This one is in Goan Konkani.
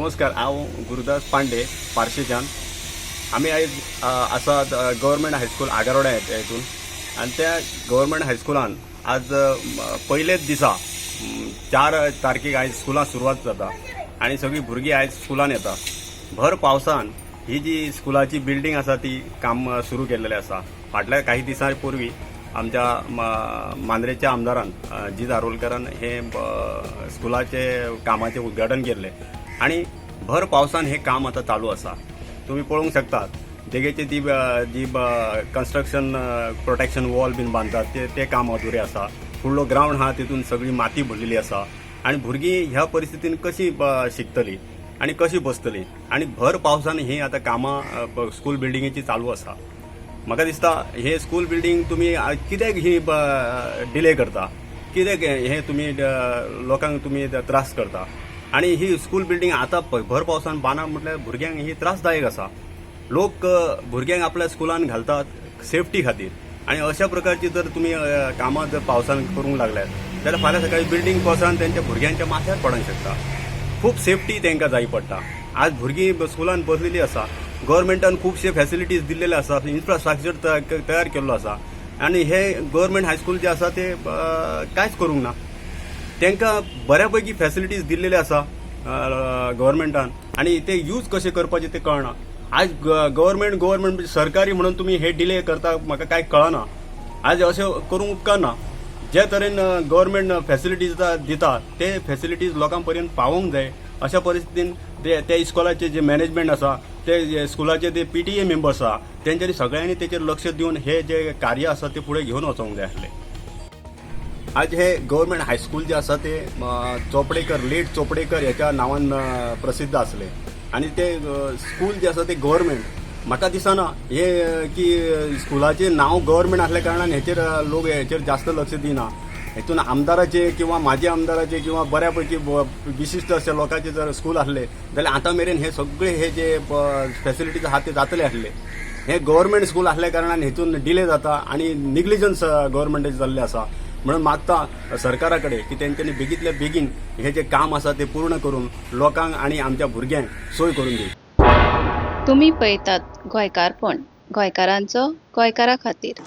नमस्कार, हांव गुरुदास पांडे पार्शेच्यान. आमी आयज आसा गव्हर्मेंट हायस्कूल आगारोड्या हितून आनी त्या गव्हर्मेंट हायस्कुलान आज पयलेच दिसा 4 तारखेक आयज स्कुलां सुरवात जाता आनी सगळीं भुरगीं आयज स्कुलान येता. भर पावसान ही जी स्कुलाची बिल्डींग आसा ती काम सुरू केल्लेलें आसा. फाटल्या काही दिसां पूर्वी आमच्या मांद्रेच्या आमदारान जीत आरोलकरान हे स्कुलाचे कामाचें उद्घाटन केल्लें आनी भर पावसान हे काम आतां चालू आसा. तुमी पळोवंक शकतात, देगेची ती जी कन्स्ट्रक्शन प्रोटेक्शन वॉल बीन बांदतात ते ते काम अधुरें आसा. फुडलो ग्रावंड आहा, तितून सगळी माती भरलेली आसा आनी भुरगीं ह्या परिस्थितीन कशी शिकतलीं आनी कशी बसतलीं? आनी भर पावसान ही आतां कामां स्कूल बिल्डिंगेची चालू आसा. म्हाका दिसता हे स्कूल बिल्डींग तुमी कित्याक ही डिले करता? कित्याक हे तुमी लोकांक तुमी त्रास करता? आनी ही स्कूल बिल्डींग आतां भर पावसान बांदप म्हटल्यार भुरग्यांक ही त्रासदायक आसा. लोक भुरग्यांक आपल्या स्कुलान घालतात सेफ्टी खातीर आनी अशा प्रकारची जर तुमी कामां जर पावसान करूंक लागल्यात जाल्यार फाल्यां सकाळी बिल्डींग कोसळून तेंच्या भुरग्यांच्या माथ्यार पडोंक शकता. खूब सेफ्टी तांकां जाय पडटा. आज भुरगीं स्कुलान बसलेली आसा. गव्हर्मेंटान खुबशे फॅसिलिटीज दिल्लेले आसा, इन्फ्रास्ट्रक्चर तयार केल्लो आसा आनी हे गव्हर्मेंट हायस्कूल जे आसा ते कांयच करूंक ना. तांकां बऱ्यापैकी फॅसिलिटीज दिल्लेले आसा गव्हर्मेंटान आनी ते यूज कशे करपाचे ते कळना. आज गव्हर्मेंट गव्हर्मेंट म्हणजे सरकारी म्हणून तुमी हे डिले करता, म्हाका कांय कळना. आज अशें करूंक उपकारना. जे तरेन गव्हर्मेंट फॅसिलिटीज दिता ते फॅसिलिटीज लोकां पर्यंत पावोवंक जाय. अशा परिस्थितीन ते त्या इस्कॉलाचे जे मॅनेजमेंट आसा, ते जे स्कुलाचे ते पीटीए मेंबर्स आसा, तेंच्यांनी सगळ्यांनी तेचेर लक्ष दिवन हे जे कार्य आसा ते फुडें घेवन वचोंक जाय आसलें. आज हे गव्हर्मेंट हायस्कूल जे आसा ते चोपडेकर, लेट चोपडेकर ह्याच्या नांवान प्रसिद्ध आसले आनी ते स्कूल जे आसा ते गव्हर्मेंट. म्हाका दिसना हे की स्कुलाचें नांव गव्हर्मेंट आसल्या कारणान हेचेर लोक हेचेर जास्त लक्ष दिना. हेतून आमदाराचे किंवा माजी आमदाराचे किंवा बऱ्यापैकी विशिश्ट अशे लोकांचे जर स्कूल आसले जाल्यार आतां मेरेन हे सगळे हे जे फॅसिलिटीज आहा ते जातले आसले. हे गव्हर्मेंट स्कूल आसल्या कारणान हेतून डिले जाता आनी निग्लिजन्स गव्हर्मेंटाचें जाल्लें आसा. म्हणून मागता सरकारा कडेन की तेंच्यांनी बेगींतल्या बेगीन हे जे काम आसा ते पूर्ण करून लोकांक आनी आमच्या भुरग्यांक सोय करून दिवची. तुमी पळयतात गोंयकारपण, गोंयकारांचो गोंयकारा खातीर.